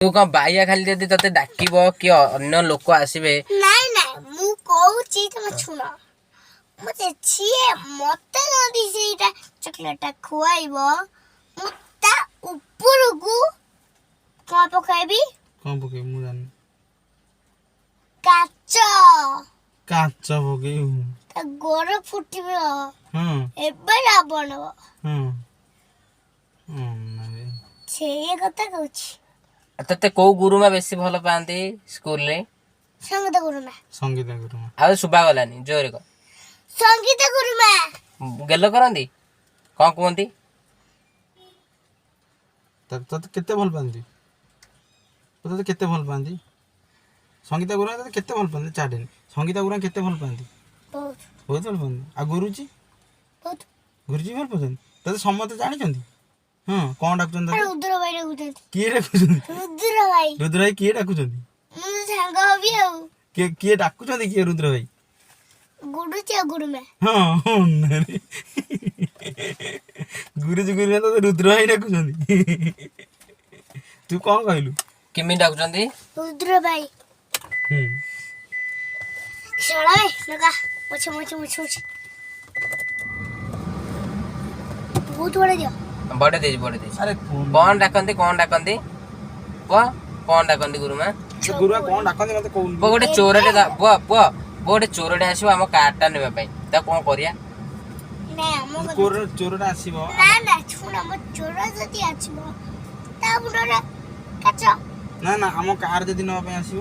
ତୁ କଣ ବାଇଆ ଖାଲି ଯଦି ତତେ ଡାକିବ କି ଅନ୍ୟ ଲୋକ ଆସିବେ? ନାଇଁ ନାଇଁ, ମୁଁ କହୁଛି ତମେ ଶୁଣ। ମତେ ସିଏ ମତେ ଯଦି ସେଇଟା ଚକୋଲେଟଟା ଖୁଆଇବ, ମୁଁ ତା ଉପରକୁ କଣ ପକାଇବି? କଣ ପକେଇବୁ ମୁଁ ଜାଣିନି। କାଚ। କାଚ ପକେଇବୁ? ତା ଗୋଡ ଫୁଟିବ। ଏବେ ରାବଣ। ହଁ ହଁ। ସେଇ କଥା କହୁଛି। ତତେ କୋଉ ଗୁରୁମା ବେଶୀ ଭଲ ପାଆନ୍ତି ସ୍କୁଲରେ? ସଙ୍ଗୀତ ଗୁରୁମା। ସଙ୍ଗୀତା ଗୁରୁମା। ଆଉ ଶୁଭା ଗଲାନି, ଜୋରେ କହ। ସଙ୍ଗୀତ ଗୁରୁମା। ଗେଲ କରନ୍ତି? କଣ କୁହନ୍ତି? ତତେ କେତେ ଭଲ ପାଆନ୍ତି? ତତେ କେତେ ଭଲ ପାଆନ୍ତି ସଙ୍ଗୀତା ଗୁରୁମା? ତତେ କେତେ ଭଲ ପାଆନ୍ତି? ଚାଡେନି। ସଙ୍ଗୀତା ଗୁରୁମା କେତେ ଭଲ ପାଆନ୍ତି? ବହୁତ। ବହୁତ ଭଲ ପାଆନ୍ତି। ଆଉ ଗୁରୁଜୀ? ବହୁତ। ଗୁରୁଜୀ ଭଲ ପାଉଛନ୍ତି। ତତେ ସମସ୍ତେ ଜାଣିଛନ୍ତି? ହଁ, କଣ ଡାକୁଛନ୍ତି ତତେ? ରୁଦ୍ର ଭାଇ ଡାକୁଛନ୍ତି। କିଏ ଡାକୁଛନ୍ତି? ରୁଦ୍ର ଭାଇ। ରୁଦ୍ର ଭାଇ କିଏ ଡାକୁଛନ୍ତି? ମୁଁ ସାଙ୍ଗ ହବି ଆଉ। କିଏ କିଏ ଡାକୁଛନ୍ତି? କିଏ ରୁଦ୍ର ଭାଇ? ଗୁରୁଜୀ ଆଉ ଗୁରୁମା। ହଁ ହଁ, ଗୁରୁଜୀ ଗୁରୁମା ତତେ ରୁଦ୍ର ଭାଇ ଡାକୁଛନ୍ତି। ତୁ କଣ କହିଲୁ? କେମିତି ଡାକୁଛନ୍ତି? ରୁଦ୍ର ଭାଇ। ହୁଁ। ଶଳା ଲଗା, ମୁଛ ମୁଛ ମୁଛ ମୁଛ, ବହୁତ ବଡ଼ ଦିଅ। ବଡେ ଦେଇଛି, ବଡେ ଦେଇଛି। ଆରେ, କଣ ଡାକନ୍ତି? କଣ ଡାକନ୍ତି ପୁଅ? କଣ ଡାକନ୍ତି ଗୁରୁମା? ଗୁରୁମା କଣ ଡାକନ୍ତି ମତେ କହୁନୁ। ପୁଅ, ଗୋଟେ ଚୋରଟେ, ପୁଅ ପୁଅ ପୁଅ, ଗୋଟେ ଚୋରଟେ ଆସିବ ଆମ କାରଟା ନେବା ପାଇଁ, ତାକୁ କଣ କରିବା? ନାଇଁ, ଆମ ଚୋରଟା ଆସିବ। ନା ନା, ଶୁଣ, ଆମ ଚୋର ଯଦି ଆସିବ ତା ମୁଣ୍ଡରେ କାଚ। ନା ନା, ଆମ କାର ଯଦି ନେବା ପାଇଁ ଆସିବ?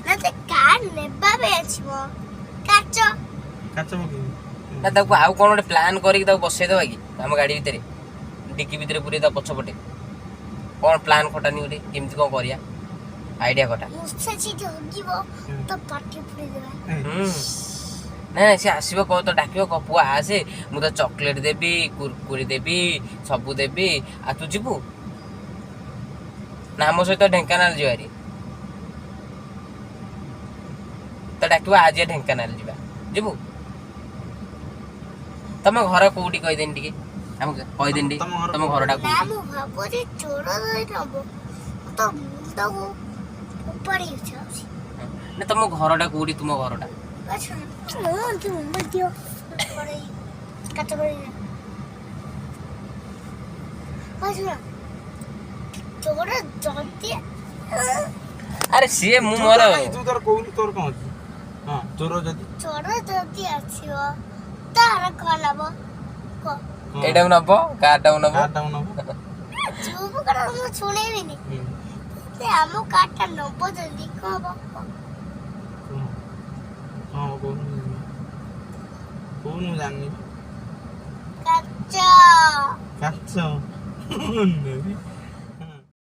ନା, ସେ କାର ନେବା ପାଇଁ ଆସିବ, କାଚ। କାଚ ପକେଇବୁ? ନା, ତାକୁ ଆଉ କଣ ଗୋଟେ ପ୍ଲାନ୍ କରିକି ତାକୁ ବସେଇଦବା କି ଆମ ଗାଡି ଭିତରେ, ଡିକି ଭିତରେ ପୁରେଇ ତା ପଛପଟେ? କଣ ପ୍ଲାନ୍ ଖଟାନି ଗୋଟେ, କେମିତି କଣ କରିବା, ଆଇଡିଆ ଖଟା। ମୂଷା ସେଇଠି ହଗିବ ତ ପାଟି ପୁରେଇଦେବା। ହୁଁ, ନାଇଁ, ସେ ଆସିବ, କହ ତ ଡାକିବ, କହ ପୁଅ ଆସେ, ମୁଁ ତ ଚକୋଲେଟ ଦେବି, କୁରକୁରି ଦେବି, ସବୁ ଦେବି, ଆଉ ତୁ ଯିବୁ ନା ଆମ ସହିତ ଢେଙ୍କାନାଳ ଯିବା ଭାରି? ତ ଡାକିବ, ଆଜି ଢେଙ୍କାନାଳ ଯିବା, ଯିବୁ? ତମ ଘର କୋଉଠି କହିଦେନି ଟିକେ ଆମକୁ, କହିଦେନି ଟିକେ। ତମ ଘର? ତମ ଘରଟା ନା। କୋଉଠି? ମୁଁ ଭାବୁଛି ଚୋର ଯଦି ନବ ତ ମୁଣ୍ଡକୁ ଫୋପାଡ଼ି ଯାଉଛି। ନା, ତମ ଘରଟା କୋଉଠି, ତୁମ ଘରଟା? ଆଚ୍ଛା, ମୁଁ ମୋବାଇଲ ଦିଅ, କାଚ ପଡେଇ। ଶୁଣ, ଚୋର ଯଦି ଆରେ ସିଏ ମୁଁ ମୋର ତୁ ତୋର କହୁନୁ, ତୋର କଣ ଅଛି? ହଁ, ଚୋର ଯଦି ଚୋର ଯଦି ଆସିବ ତାର କଣ ହବ କହ? ଏଇଟାକୁ ନବ, କାରଟାକୁ ନବ। କାରଟାକୁ ନବ। ଚୁପ କର, ମୁଁ ଶୁଣେଇବିନି। ସେ ଆମ କାରଟା ନବ ଯଦି କଣ ହବ କହ? ହଁ, କହୁନୁ କହୁନୁ, ଜାଣିନି। କାଚ। କାଚ।